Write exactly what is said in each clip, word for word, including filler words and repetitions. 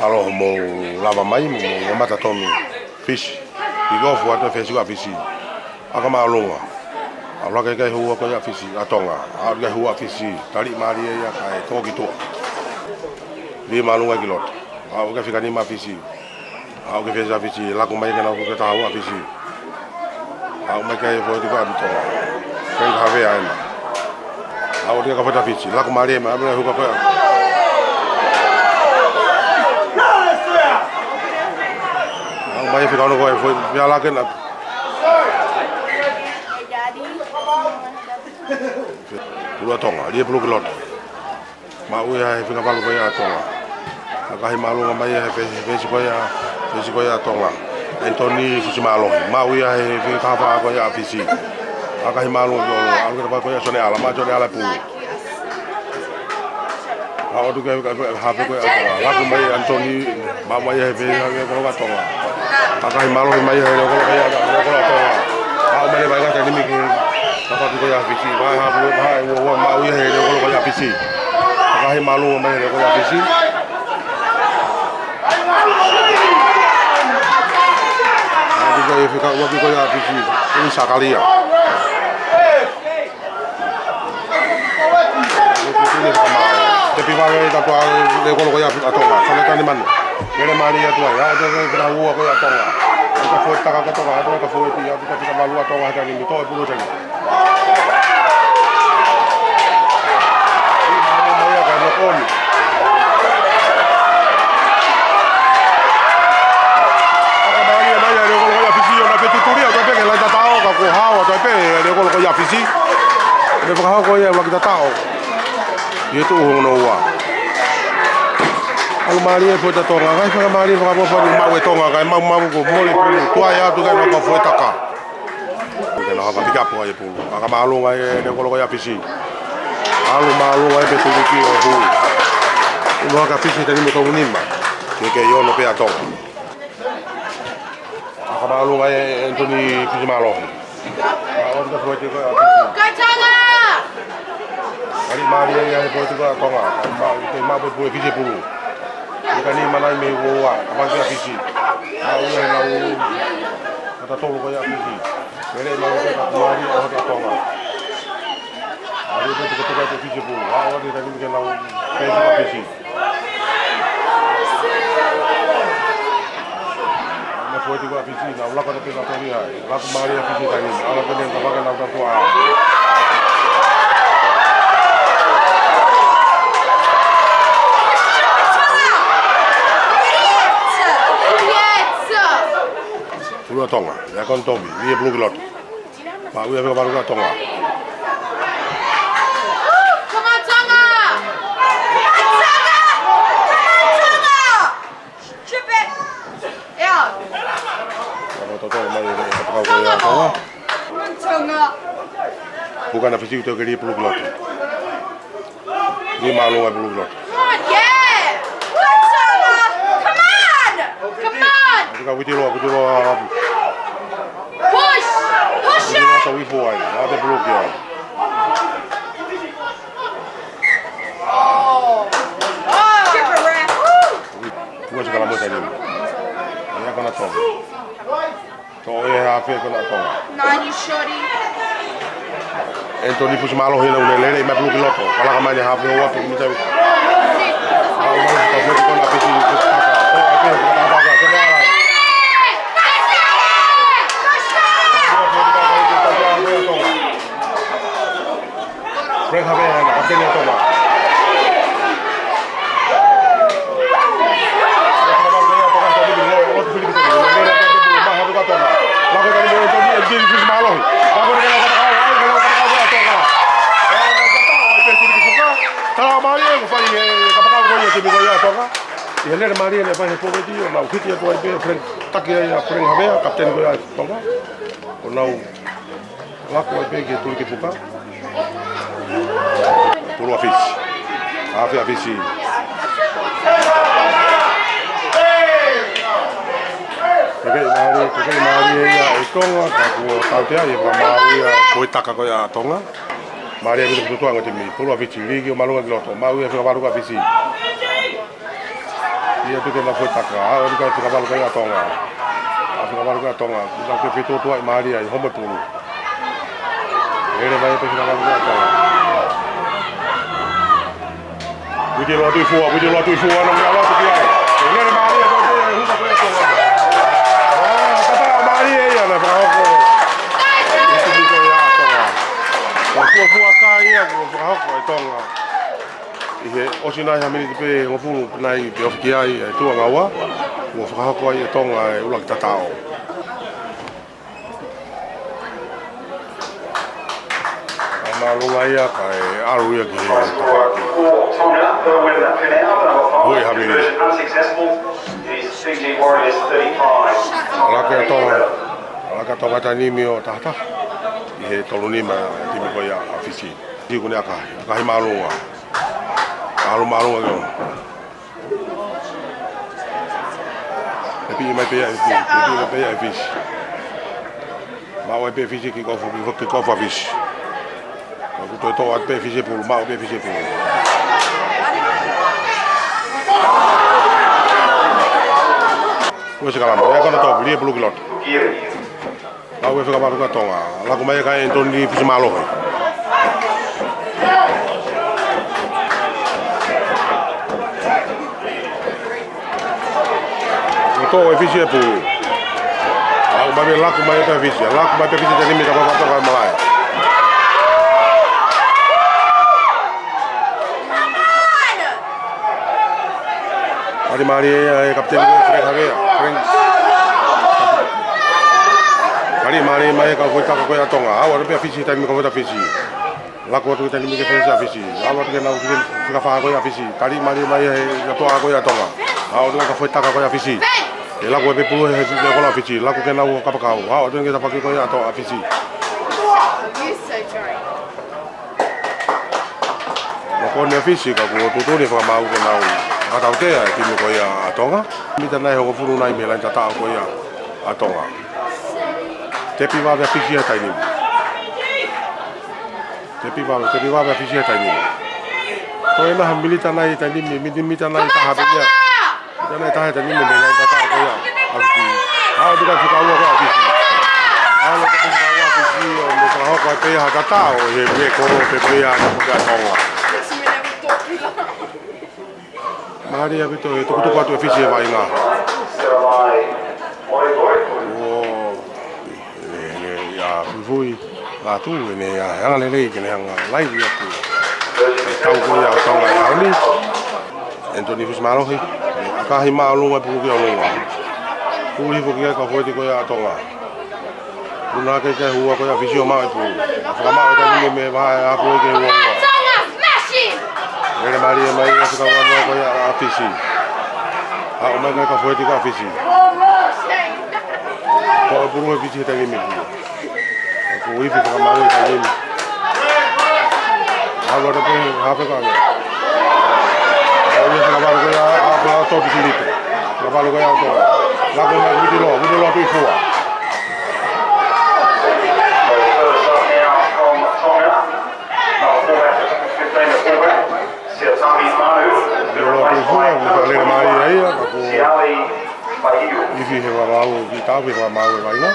Mālō hoʻomou lava mai, mo, mo, mo mata tomi Fisi. Kick off atu e fesi ko ia ʻa Fisi. ʻAka māʻolunga. ʻAlu hake e kakai houa ko ia ʻa Fisi, ʻa Tonga. Aʻu e kakai houa ʻa Fisi. Tali mālie ia kae tō ki tuʻa. Lī māʻolunga ki loto. Aʻu e kakai fika nima ʻa Fisi. Aʻu e kakai fesi ʻa Fisi. Laku mai ke nau ko e kakai taha houa ʻa Fisi. Aʻu mai ki ai e foʻi tiko ʻa Tonga. Frank Havea ena. Aʻu atu ki he kakai foʻi ʻa Fisi. Laku mālie mai, aʻu mai huka ko ia. Aʻu mai e fika ono ko e foʻi, pea laka ena. Pulu ʻa Tonga, lī e pulu ki loto. Maʻu ia he fika valu ko ia ʻa Tonga. ʻAkahi māʻolunga mai ia he fe-, fesi ko ia, fesi ko ia ʻa Tonga. Anthony Fusimālohi. Maʻu ia he fika taha fā ko ia ʻa Fisi. ʻAkahi māʻolunga ki ʻolunga. ʻAlu ki he tafaʻaki ko ia ʻa Sione ʻAla. Maʻu ʻe Sione ʻAla e pulu. Aʻu atu ki he, ki he, hape ko ia ʻa Tonga. Laku mai Anthony, maʻu mai ia he fesi, he leʻo kolo ʻa Tonga. ʻAkahi māʻolunga mai ia he leʻo kolo ko ia, leʻo kolo ʻa Tonga. Aʻu mai leva e ngaahi taimi ki he tafaʻaki ko ia ʻa Fisi. Vahe hape, vahe ua ua, maʻu ia he leʻo kolo ko ia ʻa Fisi. ʻAkahi māʻolunga mai he leʻo kolo ʻa Fisi. Aʻu ki he fika ʻuluaki ko ia ʻa Fisi. Ui Sakalia. Tepi vale ʻa e tafaʻaki leʻo kolo ko ia ʻa Tonga. Sione Tanimanu. Lele mālie atu ai. Aʻu atu ki he fika ua ko ia ʻa Tonga. Ka foʻi taka ko Tonga. Aʻu atu ka foʻi pi, aʻu atu ka fika valu ʻa Tonga. He taimi ni toʻo e pulu teni. ʻAka mālie mai ia he leʻo kolo ko ia ʻa Fisi, ʻo na fetutulia atu pē ki he laine tatau, ka kuo hao atu pē he leʻo kolo ko ia ʻa Fisi. Mei he fakahoko ia e ʻuluaki tatau. ʻI he tuʻu hono ua. ʻAlu mālie foʻi ʻa Tonga, kae fakamālie fakapoa foʻi maʻu ʻe Tonga, kae maumau ko e mole pulu, tuai atu kae nau ka foʻi taka. Ke nau hanga ʻo pick up ai e pulu. ʻAka māʻolunga e leʻo kolo ko ia ʻa Fisi. ʻAlu māʻolunga e pe tuli ki ʻo hū. Inu hake ʻa Fisi he taimi ni mo tolu nima. Ke kei ono pē ʻa Tonga. ʻAka māʻolunga e Anthony Fusimālohi. Aʻu atu ki he foʻi tiko ʻa Fisi. Kai Tonga! Tali mālie ia he foʻi tiko ʻa Tonga. Maʻu, ke maʻu pē pulu ʻe Fisi e pulu. Fika nima nai mei he ua ua, ka pasi ʻa Fisi. Maʻu ia he lau mata tolu ko ia ʻa Fisi. Lele mālie pē ka mālie ʻa Tonga. Mālie pē tukutuku ʻa Fisi pulu. Aʻu atu he taimi ni ke lau pē ʻa Fisi. Mo e foʻi tiko ʻa Fisi, nau laka na pē na pē ni ai. Laku mālie ʻa Fisi taimi ni. ʻAlu pē na ka pake nau tatua. Pulu ʻa Tonga, ia ko Anthony, lī e pulu ki loto. Maʻu ia he fika valu ʻa Tonga. Come on, Tonga! Come on, Tonga! Come on, Tonga! Chip it! Yeah. Ka totolo mai e kapakau ko ia ʻa Tonga. Come on, Tonga! Puka ʻa Fisi ʻo toe ke lī e pulu ki loto. Lī māʻolunga e pulu ki loto. Come on, yeah! Come on, Tonga! Come on! Come on! Fika witi loa, witi loa. Push! Push it! Witi loa, tau ifo ai. Ate pulu ki ai. Oh! Oh! Chip it, Brad. Woo! Ua se kala mo e taimi ni. Ia ko ʻAna Tonga. Toʻo e hafe ko ʻAna Tonga. Nani shorty. Anthony Fusimālohi ʻena ʻoku ne lele mai pulu ki loto. Kalaka mai ne hafe ua pulu mita. Aʻu mai ka fue ko ʻAna Fisi ni ko taka. Toʻo e pē ko taka paka. Sione ʻAla. Frank Havea ʻena, kapiteni ʻa Tonga. Tala mālie, ko e fai e kapakau ko ia timi ko ia ʻa Tonga. ʻI he lele mālie ʻena fai he pōveti, ʻo nau hiki atu ai pē Frank, taki ai ʻa Frank Havea, kapiteni ko ia ʻa Tonga. ʻO nau laku ai pē ki he tuli ki puka. Pulu ʻa Fisi. Hafe ʻa Fisi. Tekeʻi mālie, tekeʻi mālie ia ʻe Tonga, ka kuo tautea ia fakamaau ia ko e taka ko ia ʻa Tonga. Mālie ʻa Fisi tutuʻanga timi. Pulu ʻa Fisi, lī ki ʻo māʻolunga ki loto. Maʻu ia he fika valu ʻa Fisi. Lī Ia pē ke nau foʻi taka, ʻa, ʻoku ʻikai fika valu ko ia ʻa Tonga. ʻA, fika valu ko ia ʻa Tonga. Kuo nau kei fetuʻutuʻu ai mālie ʻi he homou pulu. Lele mai pē fika valu ko ia ʻa Tonga. Uite loa Tuʻifua, uite loa Tuʻifua, na mea loa ki ai. Lele mālie ko ia, huka ko ia ʻa Tonga. ʻA, tata mālie ia naʻe fakahoko. Uite ko ia ʻa Tonga. Ko e fuofua kai ia, kuo fakahoko ʻe Tonga. ʻI he ʻosi nai ha miniti pē hongofulu nai pē ofi ki ai e tuʻunga ua, kuo fakahoko ai ʻe Tonga e ʻuluaki tataʻo. ʻA e mālunga ia kae ʻalu ia ki he tafaʻaki. Ui ha miniti. Laka ʻa Tonga, laka ʻa Tonga taimi ni ʻo tahataha. ʻI he tolu nima timi ko ia ʻa Fisi. Fisi kuo ne ʻakahi, ʻakahi mālunga. ʻAlu mālunga ke ono. Tepi mai pē ia ʻe Fisi, tepi mai pē ia ʻe Fisi. Maʻu ai pē Fisi kick off, kick off ʻa Fisi. Ka kuo toe toʻo atu pē Fisi e pulu, maʻu pē Fisi e pulu. Kuo ʻosi e kalama, ʻe kona topu, lie pulu ki loto. Lau e fika valu ko ia ʻa Tonga. Laku mai ʻe Anthony Fusimālohi. Kuo toʻo ʻe Fisi e pulu. Laku mai, laku mai pē Fisi. Laku mai pē Fisi taimi ni ka papa toka malae. Tali mālie ia ʻe kapiteni ko Frank Havea. Frank. Tali mālie mai e kau foʻi taka ko ia ʻa Tonga. ʻAlu atu pē ʻa Fisi taimi ni kau foʻi taka Fisi. Laku atu ki taimi ni ke fenisi ʻa Fisi. ʻAlu atu ke nau fika fā ko ia ʻa Fisi. Tali mālie mai e kau toʻa ko ia ʻa Tonga. ʻAlu atu e kau foʻi taka ko ia ʻa Fisi. ʻE laku e pepulu he, he, he kola ʻa Fisi. Laku ke nau kapakau. ʻAlu atu ke tafaʻaki ko ia ʻa Tonga ʻa Fisi. Nofo ʻa Fisi ka kuo tuʻutuʻuni fakamaau ke nau fakatautea e timi ko ia ʻa Tonga. Mita nai hongofulu nai mei he laini tataʻo ko ia ʻa Tonga. Tepi vave ʻa Fisi he taimi ni. Tepi vave, tepi vave ʻa Fisi he taimi ni. Ko e naha miniti nai taimi ni, miniti, miniti nai taha pē ia. Miniti nai taha taimi ni mei he laini tataʻo ko ia ʻa Fisi. ʻAlu atu ki he fika ua ko ia ʻa Fisi. ʻAlu atu ki he fika ua ʻa Fisi ʻo ne fakahoko ai pē ha tataʻo he meʻa ko ē pē ko ia ʻa Tonga. Mālie ʻaupito e tukutuku atu ʻe Fisi e vaʻinga. ʻO, ʻe, ʻe, ia, Fuifui. Lātū, ʻene anga lelei ke ne hanga laivi atu e tau ko ia ʻa Tonga ʻi he ʻaho ni. Anthony Fusimālohi, ʻakahi māʻolunga e pulu ki ʻolunga. Pulu hifo ki ai e kau foʻi taka ko ia ʻa Tonga. Puna ke ke hua ko ia ʻa Fisi ʻo maʻu e pulu. Fakamaʻu e taimi ni mei he vahaʻa e hafu ki he ua ua. Lele mālie mai e fika ua noa ko ia ʻa Fisi. Haʻu mai e kau foʻi taka ʻa Fisi. Toʻo e pulu ʻe Fisi he taimi ni. Kuo ifi fakamaau e taimi ni. ʻAlu atu pē, hafe ka ange. ʻAlu ia fika valu ko ia ʻa, ʻa, ʻa Topi Filipe. Fika valu ko ia ʻa Tonga. Laku mai uite loa, uite loa Tuʻifua. Uite loa Tuʻifua, uite loa Tuʻifua, ka kuo ifi he fakamaau, ki tau he fakamaau e vaʻinga.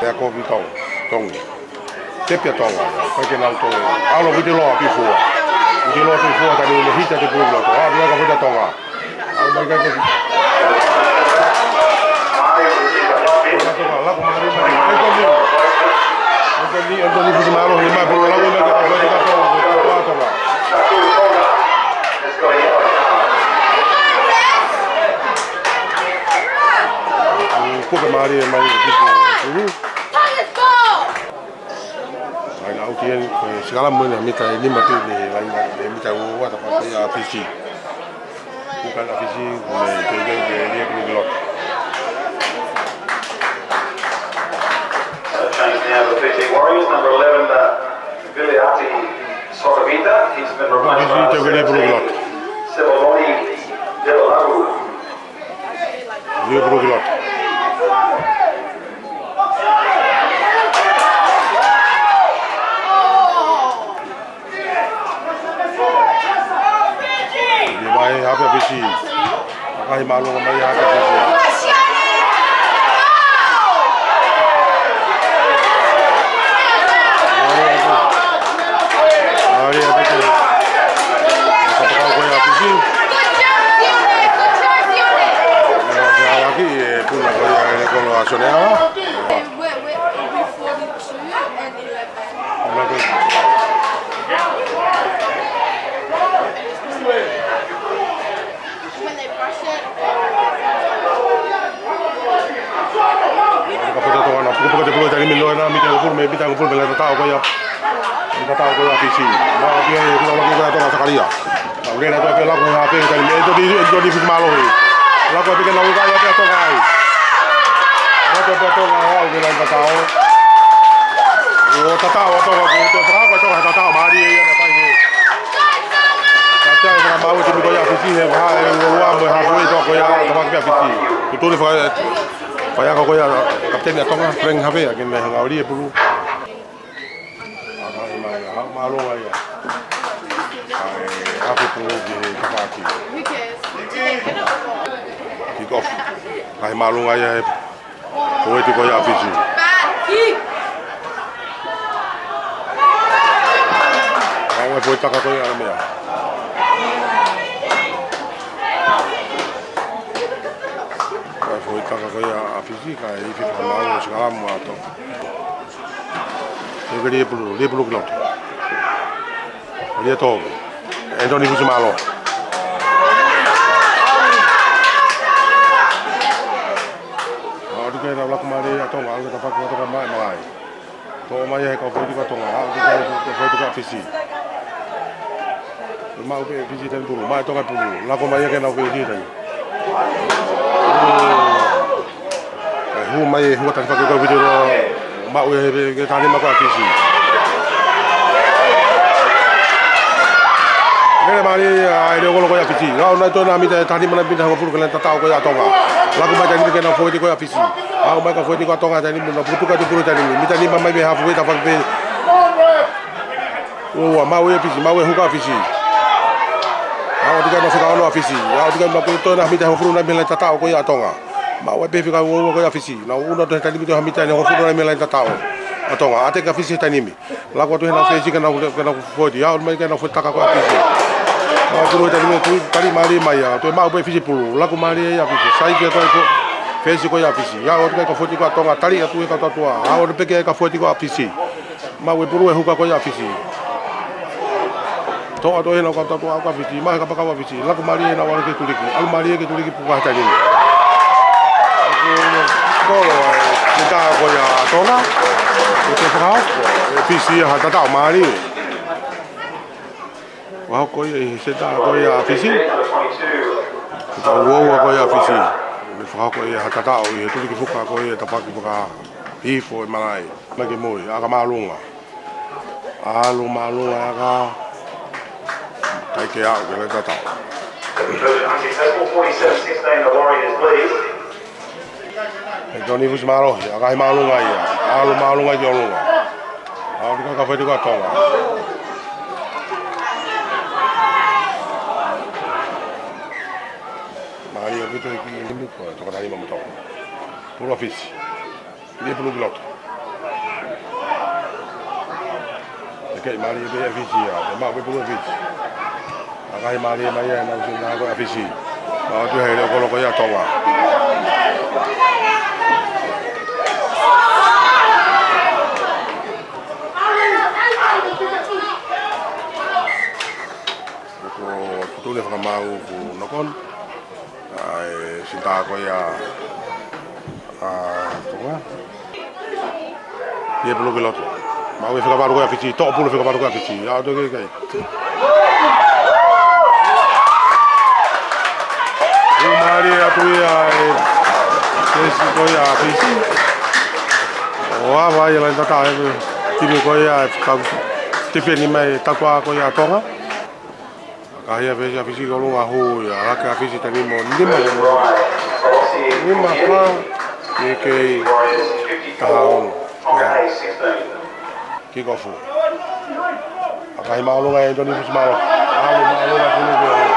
Pea ko Vitong, Tongi. Tepi ʻa Tonga, ʻikai ke nau toe. ʻAlu uite loa Tuʻifua. Uite loa Tuʻifua, ka ne hita e pulu ki loto. ʻAlu atu e kau foʻi taka ʻa Tonga. ʻAlu mai e kau foʻi taka. Laku mai e kau foʻi taka. Anthony, Anthony Fusimālohi, mai pulu laku mai e kau foʻi taka ʻa Tonga. Kuo ke mālie mai e pulu. Laine ʻauti eni, ko e sikalamu eni, mita ʻe nima pē mei he laine, mita ua ua tafaʻaki ʻa Fisi. Kuo kai ʻa Fisi, ko e teitei ke lie pulu ki loto. Change now to the Fiji Warriors, number eleven, uh, Viliati Sotavita. He's been replaced by Fisi, teitei ke lie pulu ki loto. Sivaloni Devalagu. Lie pulu ki loto. Mālō mai ʻa Fisi. Mālō ʻa Fisi. Kapakau ko ia ʻa Fisi. Ia, ia, ʻaki e puna ko ia ʻe he kolo ʻa Sione Awa. When they brush it, Ka fota toka na puka puka te pulu taimi loa na mita hongofulu mei mita hongofulu mei he tataʻo ko ia. Mei he tataʻo ko ia ʻa Fisi. Na o pia e kula laki ko ia Tonga Sakalia. Na ule na toa pia laku ha pē taimi e toki e toki Fisi mālohi. Laku pē ke na uka ia pē Tonga ai. Na toa pē Tonga au ke na tataʻo. ʻO tataʻo Tonga ko Tonga Sakalia ko Tonga tataʻo mālie ia na pai he. Ka te ai ka mau te miko ia Fisi he ha e ua mo e ha ko ia toko ia tama kia Fisi. Tutuli faka faiako ko ia kapiteni ʻa Tonga, Frank Havea, ke ne hanga ʻo ʻauli e pulu. ʻA, ka ʻi mai, ʻa, mālō ai ʻa. ʻA e, ʻa e pulu ki he tafaʻaki. Kick off. ʻA e mālō ai ʻa e. Ko e tiko ia Fisi. ʻA e foʻi taka ko ia ʻa e meʻa. ʻA e foʻi taka ko ia ʻa Fisi, kae ifi fakamālō ʻo sikalamu ʻa Tonga. Ko e ke lie pulu, lie pulu ki loto. Lie tō. Anthony Fusimālō. ʻA, ʻoku ke lau laku mālie ʻa Tonga, ʻalu ke tafaki ʻa Tonga mai, mai. Toʻo mai ʻe he kau foʻi tiko ʻa Tonga, ʻalu ke kau foʻi tiko ʻa Fisi. Maʻu pē Fisi taimi pulu, maʻu Tonga pulu, laku mai ia ke nau foʻi tiko taimi. ʻE hū mai e hua tali fake ko e video lo maʻu e he ke tali mako ʻa Fisi. Mele mali ʻa e leo kolo ko ia Fisi. Ngau nai toe na mita e tali mana mita hongofulu ke na tataʻo ko ia Tonga. Laku mai taimi ke na foʻi tiko ia Fisi. Au mai ka foʻi tiko ʻa Tonga taimi na putuka te pulu taimi. Mita nima mai mei he hafu e tafaki pē. Ua, maʻu e Fisi, maʻu e huka Fisi. ʻAlu atu ke na fika ono ʻa Fisi. ʻAlu atu ke na pulu toe na mita hongofulu na mei he laine tataʻo ko ia ʻa Tonga. Maʻu e pē fika ua ua ko ia Fisi. Na ʻunu atu he taimi toe ha mita ʻe hongofulu na mei he laine tataʻo ʻa Tonga. ʻAteka Fisi he taimi ni. Laku atu he na Fisi ke na, ke na foʻi. ʻAlu mai ke na foʻi taka ko ia Fisi. Na pulu he taimi ni tui, tali mali mai ia. Toe maʻu pē Fisi pulu. Laku mali ia Fisi. Sai ke toe ko Fisi ko ia Fisi. ʻAlu atu ke ka foʻi ko ia Tonga. Tali atu he ka tatua. ʻAlu pē ke ka foʻi ko ia Fisi. Maʻu e pulu e huka ko ia Fisi. Toʻo atu he na ka tatua ko ia Fisi. Maʻu he kapakau ʻa Fisi. Laku mali he na ʻalu ke tuliki. ʻAlu mali ke tuliki puka he taimi ni. Kolo e mita ko ia Tonga. Ko e fakahoko e Fisi ha tataʻo mali. Fakahoko ia ʻi he seta ko ia Fisi. Ka ua ua ko ia Fisi. Fakahoko ia ha tataʻo ʻi he tuliki puka ko ia tafaki puka. Hifo e malai. Mai ke moi, ʻaka mālunga. ʻAlu mālunga ʻaka. Kai ke aʻu ke lai tataʻo. He Tony Fusimālō, ʻaka he mālunga ia. ʻAlu mālunga ki ʻolunga. ʻAlu ka ka fai tiko ʻa Tonga. Mālie ʻaupito e kiʻi nimi ko e toko taha nima mo Tonga. Pulu ʻa Fisi. Lie pulu ki loto. ʻE kei mālie pē ʻa Fisi ia, ʻe maʻu pē pulu ʻa Fisi. ʻAkahi mālie mai ia ʻe nau sina ko ʻa Fisi. Maʻu atu he leo kolo ko ia Tonga. Ko, ko tune fakamau ko nokon. ʻA e sita ko ia ʻa Tonga. Lie pulu ki loto. Maʻu e fika valu ko ia Fisi, toʻo pulu fika valu ko ia Fisi. ʻAlu atu ke kai. Ua mālie atu ia e pesi ko ia Fisi. ʻO ava ia laine tata e timi ko ia e kau tifeni mai takuā ko ia Tonga. ʻAkahi ʻa Fisi, ʻa Fisi ko ʻolunga hū ia, ʻalake ʻa Fisi taimi ni mo nima, nima fā, ke kei taha ono. Kick off. ʻAkahi māʻolunga ʻe Tony Fusimālō. Māʻolunga, māʻolunga, pulu ki ʻolunga.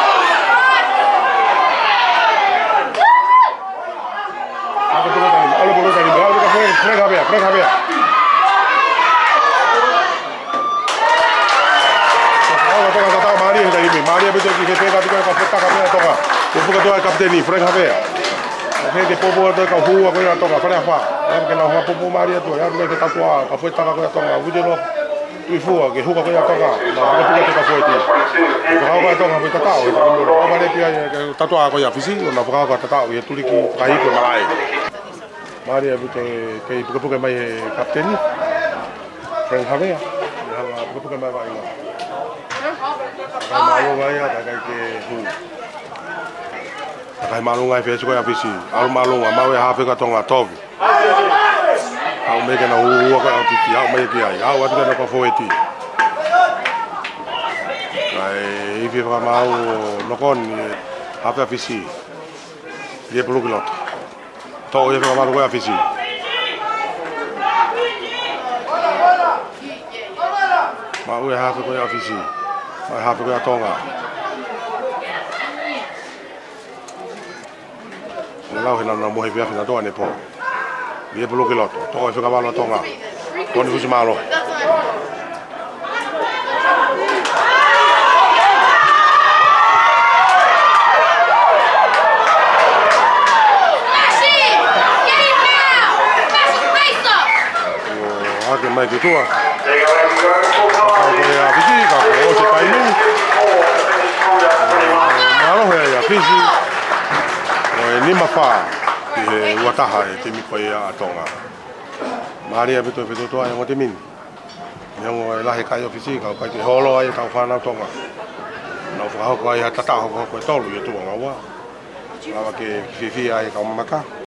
Ako tuku taimi, ʻalu pulu taimi, ʻalu ka Frank, Frank Havea, Frank Havea. ʻAlu ka Tonga, tatau mālie he taimi, mālie pē ki he peka tuku ka fetaka pē Tonga. Pupuke tuku kapiteni, Frank Havea. He ke popo atu ka hū ko ia Tonga, fale afā. ʻAlu ke nau hanga popo mālie atu, ʻalu ke tau tuku ka fetaka ko ia Tonga, uite lo. Tuʻi fua, ke huka ko ia Tonga, na pukapuka te ka foeti. Fakahoko ʻa Tonga, foeti tatau, he takamolo. ʻO vale pia, ke tatau ko ia Fisi, ʻo na fakahoko tatau, he tuliki, fakahiku, malaʻe. Mālie ʻaupito e kei pukepuke mai he kapiteni, Frank Havea, ʻe hanga pukepuke mai vaʻinga. Kakai mālō vai, kakai ke hū. Kakai mālō ngai fesi ko ia Fisi, ʻalu mālō, maʻu e hafe ka Tonga, Tovi. Haʻu mai ke na hūhua ko ia Fisi, haʻu mai ki ai, haʻu atu ke na ka foeti. Kae ifi fakamaau ʻo nokoni, hafe ʻa Fisi. Lie pulu ki loto. Toʻo ia fakamaau ko ia Fisi. Maʻu e hafe ko ia Fisi. Maʻu e hafe ko ia Tonga. Lau he nana mo he fiafi na toa ne po. Lie pulu ki loto. Toʻo e fika valo Tonga. Ko ni fusi mālō. ʻO hake mai ki tuʻa. Ka ko e ʻa Fisi, ka ko e ʻosi taimi. Mālō he ʻa Fisi. ʻO e nima fā. ʻI he ua taha e timi ko ia ʻa Tonga. Mālie pē toe fetuʻutuʻu ʻa e ongo timi ni. Neongo e lahi e kai ʻōfisi, ka ʻoku ʻikai ke holo ai ʻetau fānau Tonga. Nau fakahoko ai ha tataʻo hokohoko ʻe tolu ʻi he tuʻunga ua. Lava ke fiefia ai e kau mamata.